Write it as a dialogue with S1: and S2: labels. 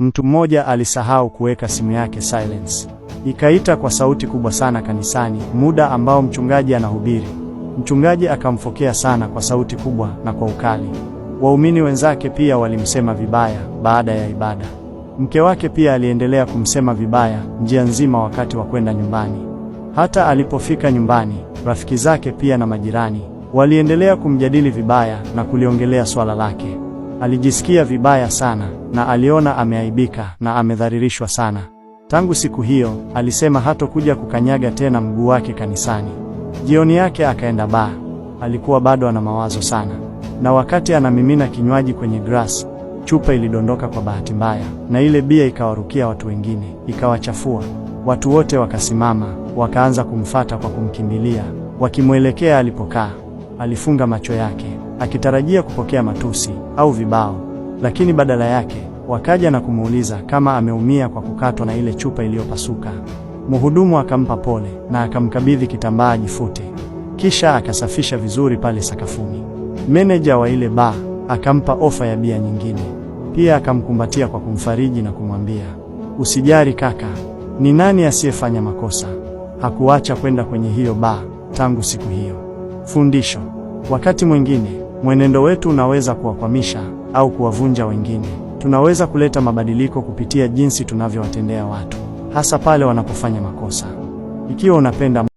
S1: Mtu mmoja alisahau kuweka simu yake silence. Ikaita kwa sauti kubwa sana kanisani muda ambao mchungaji anahubiri. Mchungaji akamfokea sana kwa sauti kubwa na kwa ukali. Waumini wenzake pia walimsema vibaya baada ya ibada. Mke wake pia aliendelea kumsema vibaya njia nzima wakati wa kwenda nyumbani. Hata alipofika nyumbani, rafiki zake pia na majirani waliendelea kumjadili vibaya na kuliongelea swala lake. Alijisikia vibaya sana na aliona ameaibika na amedhalilishwa sana. Tangu siku hiyo, alisema hatokuja kukanyaga tena mguu wake kanisani. Jioni yake akaenda baa. Alikuwa bado ana mawazo sana, na wakati anamimina kinywaji kwenye glass, chupa ilidondoka kwa bahati mbaya, na ile bia ikawarukia watu wengine, ikawachafua. Watu wote wakasimama, wakaanza kumfata kwa kumkimbilia, wakimwelekea alipokaa. Alifunga macho yake akitarajia kupokea matusi au vibao, lakini badala yake wakaja na kumuuliza kama ameumia kwa kukatwa na ile chupa iliyopasuka. Mhudumu akampa pole na akamkabidhi kitambaa ajifute, kisha akasafisha vizuri pale sakafuni. Meneja wa ile baa akampa ofa ya bia nyingine, pia akamkumbatia kwa kumfariji na kumwambia, usijali kaka, ni nani asiyefanya makosa? Hakuacha kwenda kwenye hiyo baa tangu siku hiyo. Fundisho: wakati mwingine mwenendo wetu unaweza kuwakwamisha au kuwavunja wengine. Tunaweza kuleta mabadiliko kupitia jinsi tunavyowatendea watu, hasa pale wanapofanya makosa. Ikiwa unapenda